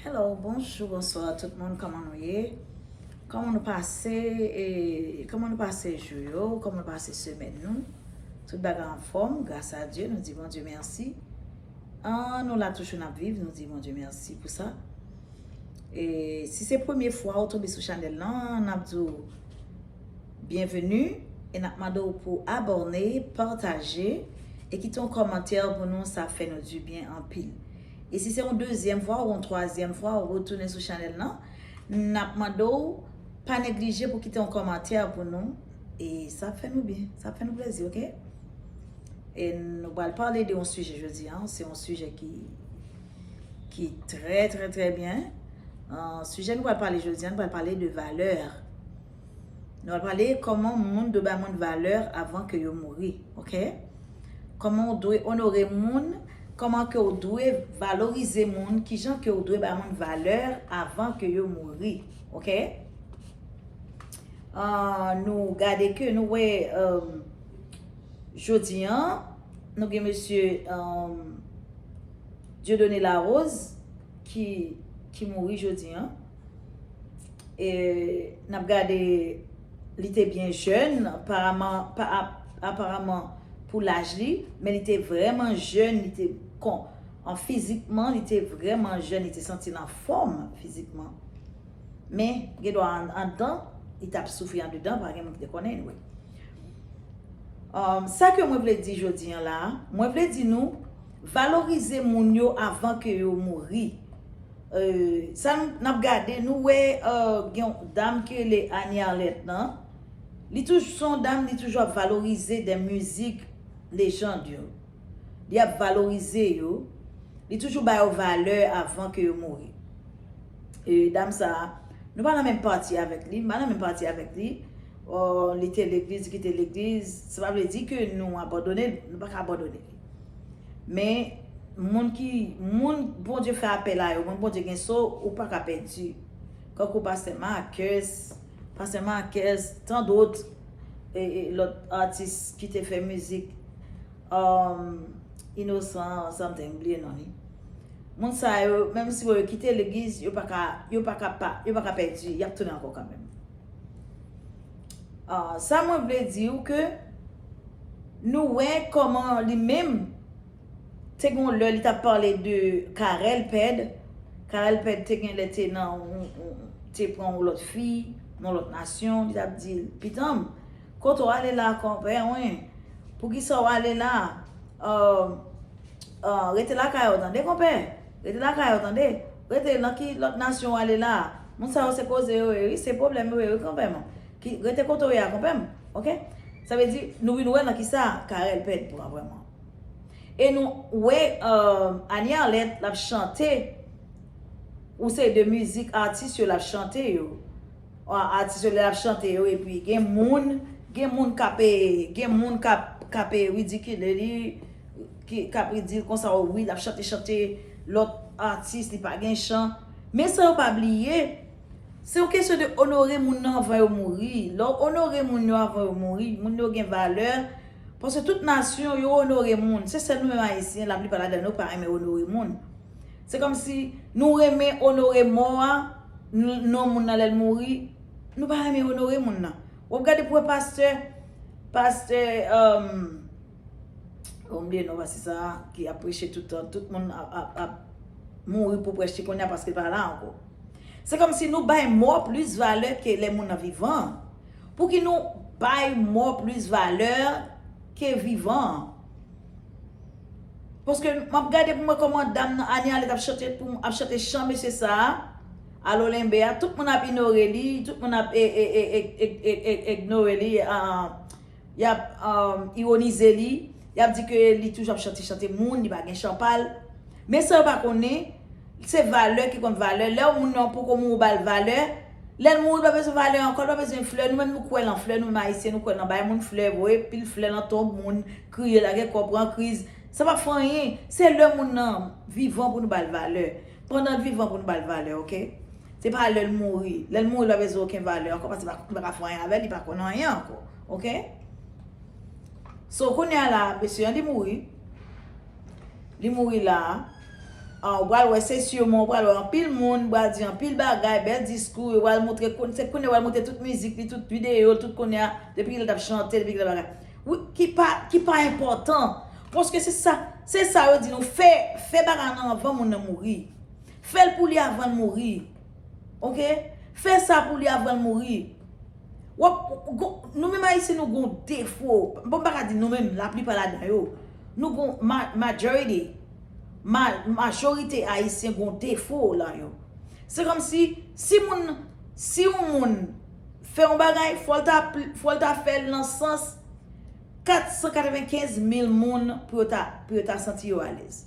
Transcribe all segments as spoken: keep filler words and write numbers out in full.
Hello, bonjou, bonswa tout moun, kòman nou ye? Kòman nou pase, e, kòman nou pase jou yo? Kòman nou pase semèn nou? Tout bagay anfòm, gras a Dye, nou di Bondye mèsi. Ah, nou la toujou, n ap viv, nou di Bondye mèsi pou sa. E si se premye fwa ou tonbe sou chanèl lan, n ap di w byenveni e n ap mande w pou abòne, pataje e kite yon kòmantè pou nou, sa ap fè nou dibyen anpil. E si se yon dezyèm fwa ou yon twazyèm fwa ou retounen sou chanèl lan, n ap mande w pa neglije pou kite yon kòmantè pou nou. E sa ap fè nou byen, sa ap fè nou plezi, oke? E nou pral pale de yon sijè jodi a, se yon sijè ki, ki trè, trè, trè byen. Ah, sijè nou pral pale jodi a, nou pral pale de valè. Nou pral pale kòman moun dwe bay moun valè avan ke yo mouri, oke? Kòman ou dwe onore moun, kòman ke ou dwe valorize moun, kijan ke ou dwe bay moun valè avan ke yo mouri, oke? Ah, nou gade ke nou wè, um, jodi a, nou gen mesye, um, Dieudonné Larose ki, ki mouri jodi a. E n ap gade, li te byen jèn, aparaman, pa, ap, aparaman pou laj li, men li te vrèman jèn, li te kon, an fizikman, li te vrèman jèn, li te santi l anfòm fizikman. Men, gen dwa an, anndan, li t ap soufri andedan, pa gen moun ki te konnen, anyway. Um, sa ke mwen vle di jodi a la, mwen vle di nou, valorize moun yo avan ke yo mouri. Euh, sa n, n ap gade, nou wè, euh, gen yon dam ki rele Annie Arlette nan. Li toujou, se yon dam, li toujou ap valorize de mizik lejand yo. Li ap valorize yo. Li toujou ba yo valè avan ke yo mouri. E dam sa, nou pa nan menm pati avèk li, m pa nan menm pati avèk li. Ò, li te legliz, li kite legliz, sa pa vle di ke nou abandone l, nou pa ka abandone li. Men, moun ki, moun Bondye fè apèl a yo, moun Bondye gen so, ou pa ka pèdi. Kankou pastè Marcus, pastè Marcus, tan dòt, e, e, lòt atis ki te fè mizik, um, Inosan, something, m bliye non li. Moun sa yo, menm si yo kite legliz, yo pa ka, yo pa ka pa, yo pa ka pèdi, y ap tounen ankò kanmenm. Ah, sa mwen vle di w ke nou wè kòman li menm te gen yon lè li t ap pale de Carel Pèd. Carel Pèd te gen lè te nan yon, yon, te pran yon lòt fi, nan lòt nasyon, li t ap di l, "Pitanm, kote w ale la, konpè, wen? Poukisa w ale la? Ah, ah, rete lakay ou, tande, konpè? Rete lakay ou, tande? Rete nan ki lòt nasyon w ale la?" Moun sa yo se koze yo ye, wi, se pwoblèm yo ye, wi, konpè m. Ki, rete kote w ye a, konpè m, oke? Sa vle di, nou vin wè nan kisa Carel Pèd pran vrèman. E nou wè, euh, Annie Arlette l ap chante, ou se de mizik atis yo l ap chante yo. A, atis yo l ap chante yo, epi gen moun, gen moun k ap, gen moun k ap, k ap ridikile li, ki, k ap di l konsa, o wi, l ap chante, chante lòt atis, li pa gen chan. Men sa yo pa bliye, se yon kesyon de onore moun nan avan yo mouri. Lè w onore moun yo avan yo mouri, moun yo gen valè. Paske tout nasyon, yo onore moun. Se sèl nou menm Ayisyen, laplipa ladan nou pa renmen onore moun. Se kòmsi nou renmen onore mò a, n-, non moun nan lè l mouri, nou pa renmen onore moun nan. W ap gade pou wè pastè, pastè, um, m bliye non pastè sa a, ki ap preche tout tan, tout moun ap, ap, ap mouri pou prèch li kounye a paske l pa la ankò. Se kòmsi nou bay mò plis valè ke lè moun nan vivan. Pouki nou bay mò plis valè ke vivan? Paske m ap gade pou mwen kòman dam nan Annie Arlette ap chante pou, ap chante chan mesye sa a, Alo Lenbe a, tout moun ap inore li, tout moun ap e, e, e, e, e, e, e, ignore li, a, y ap, um, iwonize li, y ap di ke li toujou ap chante, chante moun, li pa gen chan pa l. Men sa yo pa konnen, se valè ki konn valè. Lè yon moun nan poko mouri, ou ba l valè, lè l mouri, li pa bezwen valè ankò, li pa bezwen flè. Nou menm, nou kwè lan flè, nou menm Ayisyen, nou kwè lan bay moun flè, voye pil flè lan tonb moun, kriye, lage kò, pran kriz. Sa p ap fè anyen. Se lè moun nan vivan pou nou ba l valè. Pandan l vivan pou nou ba l valè, oke? Se pa lè l mouri. Lè l mouri, li pa bezwen okenn valè ankò, paske li pa, li pa ka fè anyen avè l, li pa konn anyen ankò. Oke? So, kounye a la, mesye an, li mouri. Li mouri la. Ah, ou pral wè, se siman, ou pral wè anpil moun, ou pral di anpil bagay, bèl diskou, yo pral montre, se kounye a yo pral montre tout mizik li, tout videyo, tout kounye a, depi lè l t ap chante, depi lè bagay. Wi, ki pa, ki pa enpòtan. Paske se sa, se sa yo di nou, fè, fè bagay nan anvan moun nan mouri. Fè l pou li avan l mouri. Oke? Fè sa pou li avan l mouri. W ap, gon- nou menm Ayisyen, nou gon defo. Bon, m pa ka di nou menm, laplipa ladan yo. Nou gon ma, majority, ma, majorite Ayisyen gon defo lan yo. Se kòmsi, si moun, si yon moun fè yon bagay, fò l ta, pl- fò l ta fè l nan sans kat san katrevenkenz mil moun pou yo ta, pou yo ta santi yo alèz.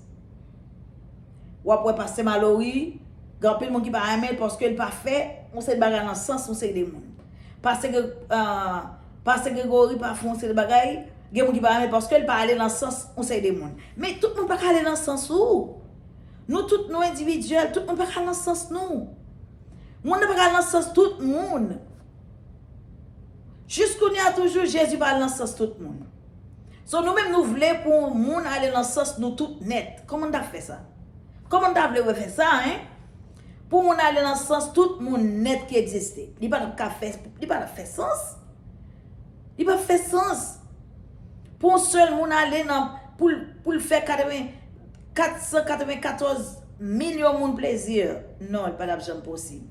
W ap wè Pastè Malory, gen anpil moun ki pa renmen l paske l pa fè yon seri de bagay nan sans yon seri de moun. Pastè Gre- ah, Pastè Gregory pa fè yon seri de bagay, gen moun ki pa renmen l paske l pa ale nan sans yon seri de moun. Men tout moun pa ka ale nan sans ou. Nou tout nou endividyèl, tout moun pa ka ale nan sans nou. Moun nan pa ka ale nan sans tout moun. Jis kounye a toujou, Jezi pa al nan sans tout moun. So nou menm nou vle pou moun ale nan sans nou tout nèt. Kòman n ta fè sa? Kòman n ta vle wè fè sa, en? Pou moun ale nan sans tout moun nèt ki egziste. Li pa t ap ka fè, li pa t ap fè sans. Li p ap fè sans. Pou yon sèl moun ale nan, pou l, pou l fè katreven, kat san katrevenkatòz milyon moun plezi. Non, li pa t ap janm posib.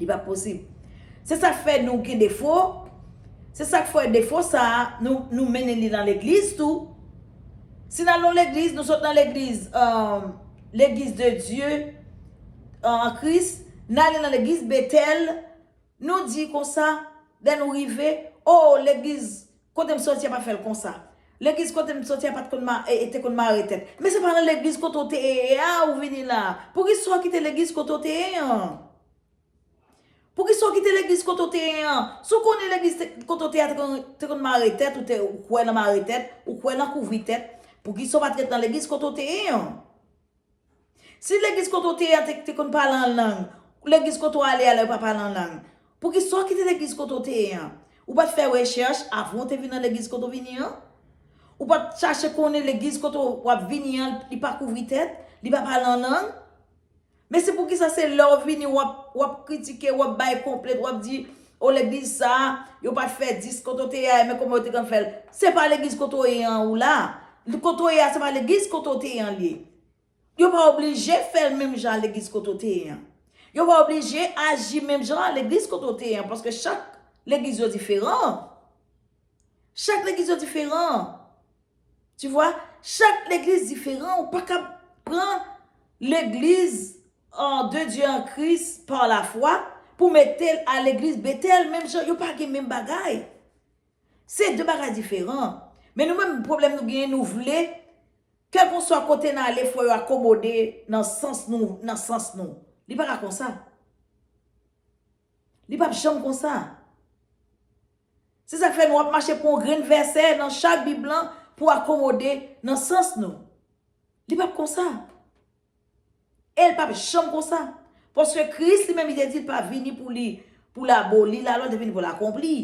Li p ap posib. Se sa k fè nou gen defo. Se sa k fè defo sa a, nou, nou mennen li nan legliz tou. Si n al nan legliz, nou sot nan legliz, euh, legliz de Dieu, euh, en Christ, n ale nan legliz Betèl, nou di konsa, lè nou rive, o, legliz kote m soti a pa fè l konsa. Legliz kote m soti a pa t konn ma, e, e te konn mare tèt. Men se pa nan legliz kote w te ye a ou vini la. Poukisa w kite legliz kote w te ye an? Poukisa w kite legliz kote w te ye an? Si w konnen legliz te- kote w te ye a te konn, te konn mare tèt, ou te ou kwè nan mare tèt, ou kwè nan kouvri tèt, poukisa w pa t ret nan legliz kote w te ye an? Si legliz kote w te ye a te, te konn pale an lang, legliz kote w ale a la yo pa pale an lang, poukisa w kite legliz kote w te ye an? Ou pa t fè rechèch avan w te vin nan legliz kote w vini an? Ou pa t chache konnen legliz kote w ap vini an, li pa kouvri tèt, li pa pale an lang? Men se poukisa se lè w vini, w ap, w ap kritike, w ap bay konplent, w ap di, o, legliz sa, yo pa t fè dis kote w te ye a, men kòman yo te konn fè l? Se pa legliz kote w ye an ou la. Kote w ye a, se pa legliz kote w te ye an li ye. Yo pa oblije fè l menm jan a legliz kote w te ye an. Yo pa oblije aji menm jan a legliz kote w te ye an, paske chak legliz yo diferan. Chak legliz yo diferan. Tu vois? Chak legliz diferan. Ou pa ka pran legliz, euh, de Dieu en Christ par la foi pou mete l a legliz Betèl, menm jan, yo pa gen menm bagay. Se de bagay diferan. Men nou menm, pwoblèm nou genyen, nou vle, kèlkeswa kote n ale, fò yo akomode nan sans nou, nan sans nou. Li pa ka konsa. Li p ap janm konsa. Se sa k fè nou ap mache pran yon grenn vèsè nan chak Bib lan pou akomode nan sans nou. Li p ap konsa. E l p ap janm konsa. Paske Kris li menm li te di l pa vini pou li, pou l aboli lalwa, li te vini pou l akonpli.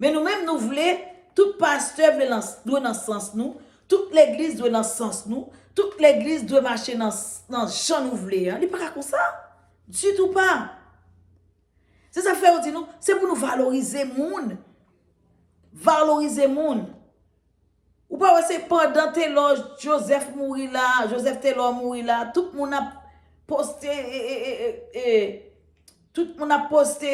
Men nou menm nou vle, tout pastè vle nan, dwe nan sans nou, tout legliz dwe nan sans nou, tout legliz dwe mache nan, nan jan nou vle an. Li pa ka konsa. Ditou pa. Se sa k fè yo di nou, se pou nou valorize moun. Valorize moun. Ou pa wè se pandan Telò Joseph mouri la, Joseph Telò mouri la, tout moun ap poste, e, e, e, e, e, tout moun ap poste,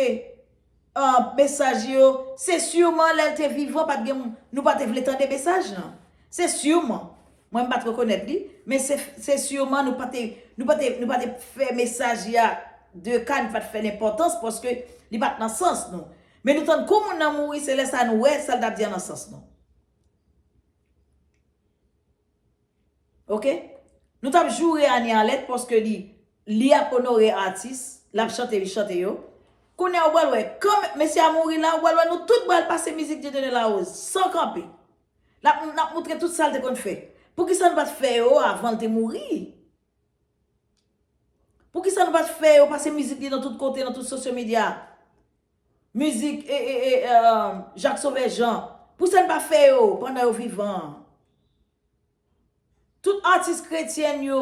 euh, mesaj yo. Se siman lè l te vivan, pa t gen, nou pa te vle tande mesaj lan. Se siman. Mwen, m pa t rekonèt li, men se, se siman nou pa te, nou pa te, nou pa te fè mesaj ya de ka, nou pa t fè l enpòtans, paske li pa t nan sans nou. Men nou tann kou moun nan mouri, se lè sa nou wè sa l t ap di a nan sans nou. Oke? Nou t ap joure Anie Alerte paske li, li ap onore atis, l ap chante, li chante yo. Kounye a, ou pral wè, kan mesye a mouri la, ou pral wè nou tout pral pase mizik Dieudonné Larose, san kanpe. L ap, l ap montre tout sa l te konn fè. Poukisa nou pa t fè yo avan l te mouri? Poukisa nou pa t fè yo pase mizik li nan tout kote, nan tout social media? Mizik, e, e, e, euh, Jacques Sauveur Jean. Poukisa nou pa fè yo pandan yo vivan? Tout atis kretyèn yo,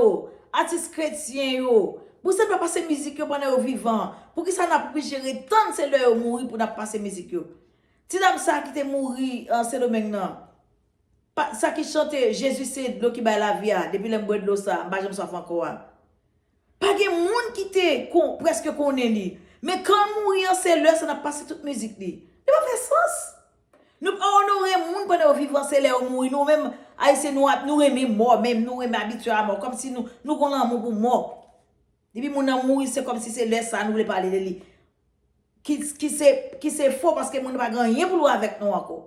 Atis kretyen yo, poukisa n pa pase mizik yo pandan yo vivan? Poukisa n ap oblije ret tann se lè yo mouri pou n ap pase mizik yo? Ti dam sa ki te mouri an Sendomeng nan, pa, sa ki chante Jezi se dlo ki bay lavi a, depi lè m bwè dlo sa, m pa janm swaf ankò a. Pa gen moun ki te kon, prèske konnen li. Men kan l mouri an, se lè sa n ap pase tout mizik li. Li pa fè sans. Nou pa onore moun pandan yo vivan, se lè yo mouri. Nou menm, Ayisyen, nou, nou renmen mò, menm nou renmen abitye a mò. Kòmsi nou, nou gon lanmou pou mò. Depi moun nan mouri, se kòmsi se lè sa nou vle pale de li. Ki, ki se, ki se fo, paske moun nan pa gen anyen pou l wè avèk nou ankò.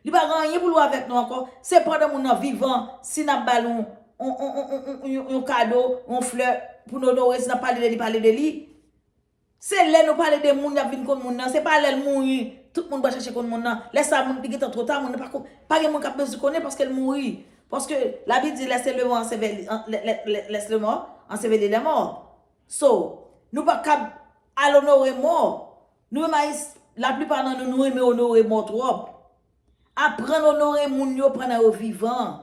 Li pa gen anyen pou l wè avèk nou ankò. Se pandan moun nan vivan, si n ap ba l yon, yon, yon, yon, yon, yon, yon kado, yon flè, pou n onore, si n ap pale de li, pale de li. Se lè nou pale de moun, y ap vin konn moun nan. Se pa lè l mouri, tout moun pral chache konn moun nan. Lè sa, moun, li gentan twò ta, moun nan pa ko-, pa gen moun k ap bezwen konnen paske l mouri. Paske Labib di, laisse le mort ensevelir, lè, lè, lè, laisse le mort ensevelir les morts. So, nou pa kab al onore mò. Nou menm Ayis-, laplipa nan nou, nou renmen onore mò twòp. Aprann onore moun yo pandan yo vivan.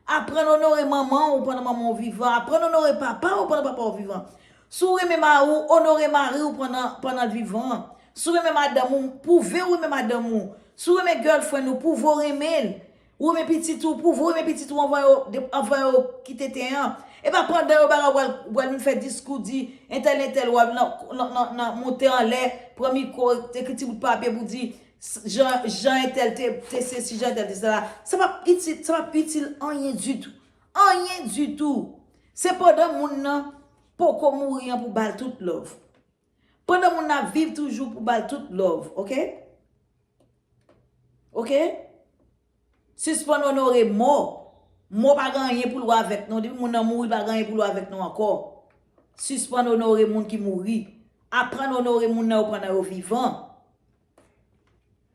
Aprann onore manman w pandan manman w vivan. Aprann onore papa w pandan papa w vivan. Si w renmen mari w, onore mari w pandan, pandan l vivan. Si w renmen madanm ou, pwouve w renmen madanm ou. Si w renmen girlfriend ou, pwouve w renmen l. Ou renmen pitit ou, pwouve w renmen pitit ou anvan yo, de-, anvan yo kite tè an. E pa pandan yo bagay w al, w al vin fè diskou, di entèl, entèl, w al nan, nan, nan, nan monte anlè, pran mikwo, ekri ti bout papye pou di, s-, jan, jan entèl te, te sesi, jan entèl te sela. Sa p ap itil, sa p ap itil anyen ditou. Anyen ditou. Se pandan moun nan poko mouri an pou ba l tout love. Pandan moun nan ap viv toujou pou ba l tout love, oke? Oke? Sispann onore mò. Mò pa gen anyen pou l wè avèk nou. Depi moun nan mouri, pa gen anyen pou l wè avèk nou ankò. Sispann onore moun ki mouri. Aprann onore moun nan yo pandan yo vivan.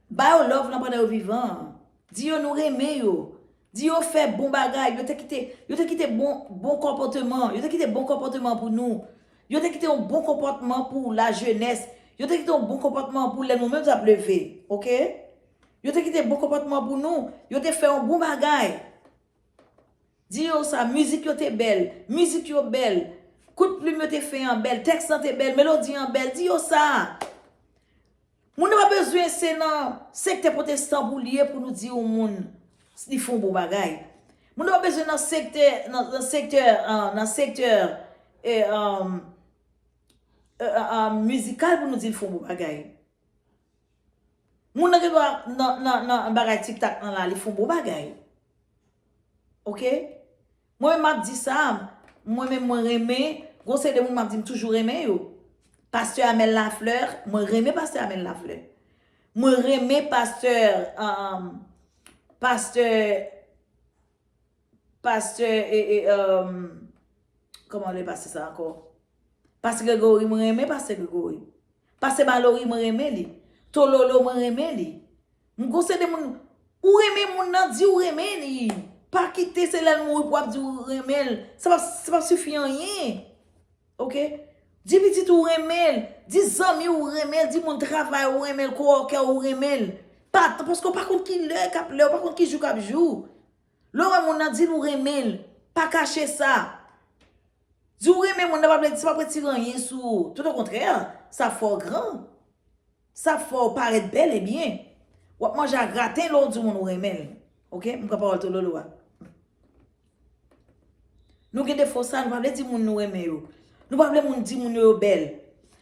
Ba yo love lan pandan yo vivan. Di yo nou renmen yo. Di yo fè bon bagay. Yo te kite, yo te kite bon, bon konpòteman. Yo te kite bon konpòteman pou nou. Yo te kite yon bon konpòtman pou lajenès. Yo te kite yon bon konpòtman pou lè nou menm n ap leve. Oke? Yo te kite bon konpòtman pou nou. Yo te fè yon bon bagay. Di yo sa, mizik yo te bèl. Mizik yo bèl. Kout plim yo te fè an bèl. Tèks lan te bèl. Melodi an bèl. Di yo sa. Moun nan pa bezwen se nan sektè pwotestan pou l ye pou nou di yon moun li fè yon bon bagay. Moun nan pa bezwen nan sektè, nan, nan sektè, ah, nan sektè, eh, ah, eh, ah, ah, mizikal pou nou di l fè yon bon bagay. Moun nan gen dwa nan, nan, nan bagay TikTok nan la, li fè yon bon bagay. Oke? Mwen menm m ap di sa, mwen menm mwen renmen, gon seri de moun m ap di m toujou renmen yo. Pastè Amel Lafleur, mwen renmen pastè Amel Lafleur. Mwen renmen pastè, um, pastè, pastè, e, e, um, kòman le pastè sa ankò? Pastè Gregory, mwen renmen pastè Gregory. Pastè Malory, mwen renmen li. Tololo, mwen renmen li. M gon seri de moun, ou renmen moun nan, di ou renmen li. Pa kite se lè l mouri pou w ap di ou renmen l. Sa p ap, sa p ap sifi anyen. Oke? Di pitit ou renmen l. Di zanmi ou renmen l. Di moun travay ou renmen l. Kowòkè ou renmen l. Pa, paske w pa konn ki lè k ap lè, w pa konn ki jou k ap jou. Lè w wè moun nan, di l ou renmen l. Pa kache sa. Di w renmen moun nan, pa vle, sa p ap retire anyen sou ou. Tout o kontrè, sa fè w gran. Sa fè w parèt bèl e byen. W ap manje a graten lè w di moun ou renmen l. Oke? M pran pawòl Tololo a. Nou gen defo sa, nou pa vle di moun nou renmen yo. Nou pa vle moun di moun yo yo bèl.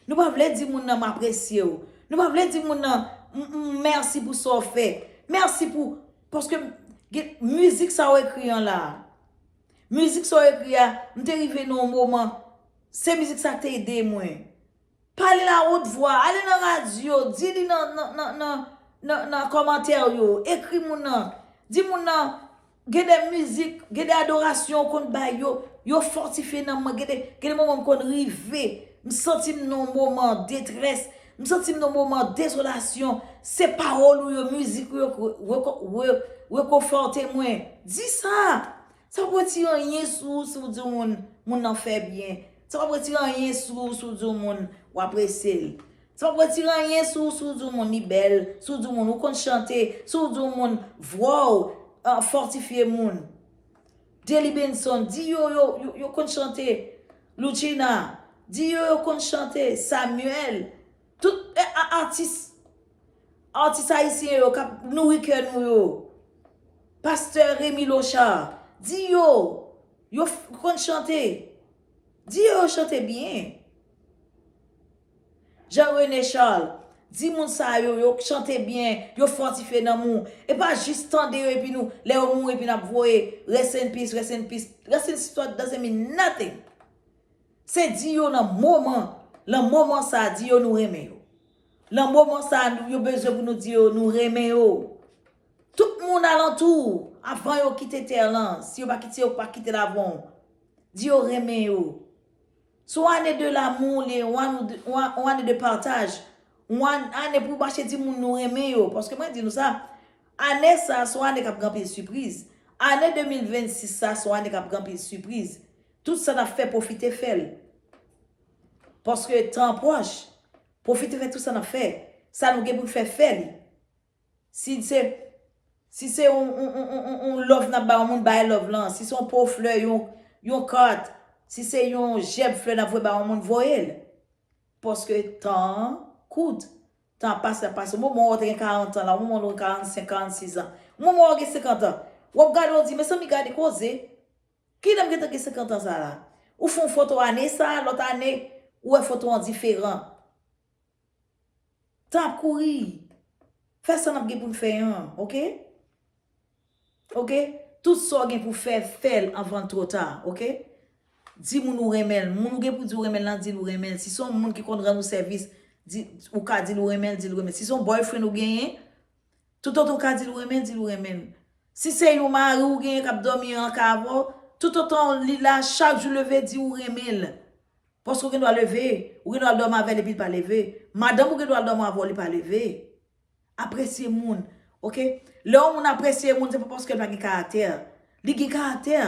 Nou pa vle di moun nan m apresye w. Nou pa vle di moun nan m, m, mèsi pou sa w fè. Mèsi pou, paske gen, mizik sa w ekri an la. Mizik sa w ekri a, m te rive nan yon moman, se mizik sa k te ede mwen. Pale la wot vwa, ale nan radyo, di li nan, nan, nan, nan, nan, nan kòmantè yo, ekri moun nan, di moun nan, gen de mizik, gen de adorasyon w konn bay yo, yo fòtifye nanm mwen, gen de, gen de moman m konn rive, m santi m nan yon moman detrès, m santi m nan yon moman dezolasyon, se pawòl ou yo, mizik ou yo, reko-, re-, rekonfòte mwen. Di sa! Sa p ap retire anyen sou ou si w di yon moun, moun nan fè byen. Sa p ap retire anyen sou ou si w di yon moun, w apresye l. Sa p ap retire anyen sou ou si w di yon moun, li bèl, si w di yon moun, ou konn chante, si w di yon moun, vwa w, ah, fòtifye moun. Delly Benson, di yo, yo, yo, yo konn chante. Loutchina, di yo, yo konn chante. Samuel, tout eh, a- atis, atis ayisyen yo k ap nouri kè nou yo. Pastè Remy Lochard, di yo, yo f- konn chante. Di yo, yo chante byen. Jean René Charles, di moun sa yo, yo chante byen, yo fòtifye nanm ou. E pa jis tande yo epi nou, lè yo mouri epi n ap voye rest in peace, rest in peace. Rest in peace doesn't mean nothing. Se di yo nan moman, nan moman sa, di yo nou renmen yo. Nan moman sa, yo bezwen pou nou di yo nou renmen yo. Tout moun alantou, avan yo kite tè lan, si yo pa kite, yo pa kite l avan w, di yo renmen yo. Se yon ane de lamou li ye, yon ane de pataj, yon ane pou mache di moun nou renmen yo. Paske mwen di nou sa, ane sa, se yon ane k ap gen anpil sipriz. Ane de mil vennsis sa, se yon ane k ap gen anpil sipriz. Tout sa n ap fè, pwofite fè l. Paske tan an pwòch. Pwofite fè tout sa n ap fè. Sa nou gen pou n fè, fè li. Si se si se yon, yon, yon, yon, yon love n ap ba yon moun, bay love lan. Si se yon po flè, yon, yon kat, si se yon jèb flè n ap voye ba yon moun, voye l. Paske tan an kout. Tan ap pase, ap pase. Yon moman w te gen karant an la, yon moman w gen karannsenk, karannsis an. Yon moman w gen senkant an. W ap gade, w di, mezanmi, gade koze. Kilè m gentan gen senkant an sa la? Ou fè yon foto ane sa, lòt ane, ou wè foto an diferan. Tan ap kouri. Fè sa n ap gen pou n fè an, oke? Oke? Tout sa w gen pou fè, fè l anvan l twò ta, oke? Di moun ou renmen l. Moun ou gen pou di w renmen l lan, di l ou renmen l. Si se yon moun ki konn rann ou sèvis, di, ou ka di l ou renmen l, di l ou renmen l. Si se yon boyfriend ou genyen, toutotan w ka di l ou renmen l, di l ou renmen l. Si se yon mari ou genyen k ap dòmi an ka avè w, toutotan li la, chak jou leve, di ou renmen l. Paske ou gen dwa leve, ou gen dwa al dòmi avè l epi l pa leve. Madanm ou gen dwa al dòmi avè w, li pa leve. Apresye moun, oke? Lè yon moun apresye moun, se pa paske l pa gen karaktè. Li gen karaktè.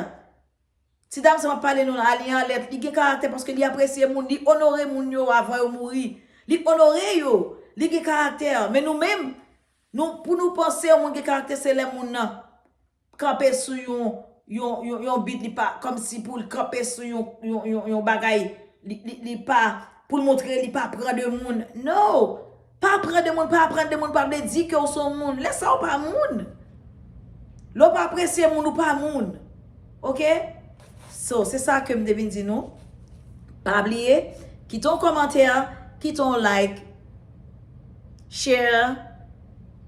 Ti dam sa m ap pale nou la, li an lèt, li gen karaktè paske li apresye moun, li onore moun yo avan yo mouri. Li onore yo, li gen karaktè. Men nou menm, nou, pou nou panse yon moun gen karaktè, se lè moun nan kanpe sou yon, yon, yon, yon bit, li pa, kòmsi pou l kanpe sou yon, yon, yon, yon bagay, li, li, li pa, pou l montre li pa pran de moun. No! Pa pran de moun, pa pran de moun, pa vle di ke w se yon moun. Lè sa w pa moun. Lè w pa apresye moun, ou pa moun. Oke? So, se sa ke m te vin di nou. Pa bliye, kite yon kòmantè, kite yon like, share,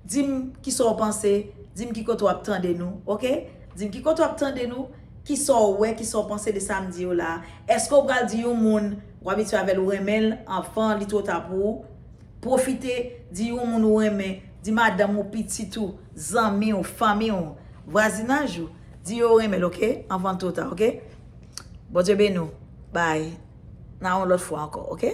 di m kisa w panse, di m ki kote w ap tande nou, oke? Di m ki kote w ap tande nou, kisa w wè, kisa w panse de sa m di yo la. Èske w pral di yon moun w abitye avè l ou renmen l anvan li twò ta pou ou? Pwofite, di yon moun ou renmen, di madanm ou, pitit ou, zanmi w, fanmi w, vwazinaj ou, di yo w renmen l, oke? Anvan l twò ta, oke? Bondye beni w. Bye. Nan yon lòt fwa ankò, oke?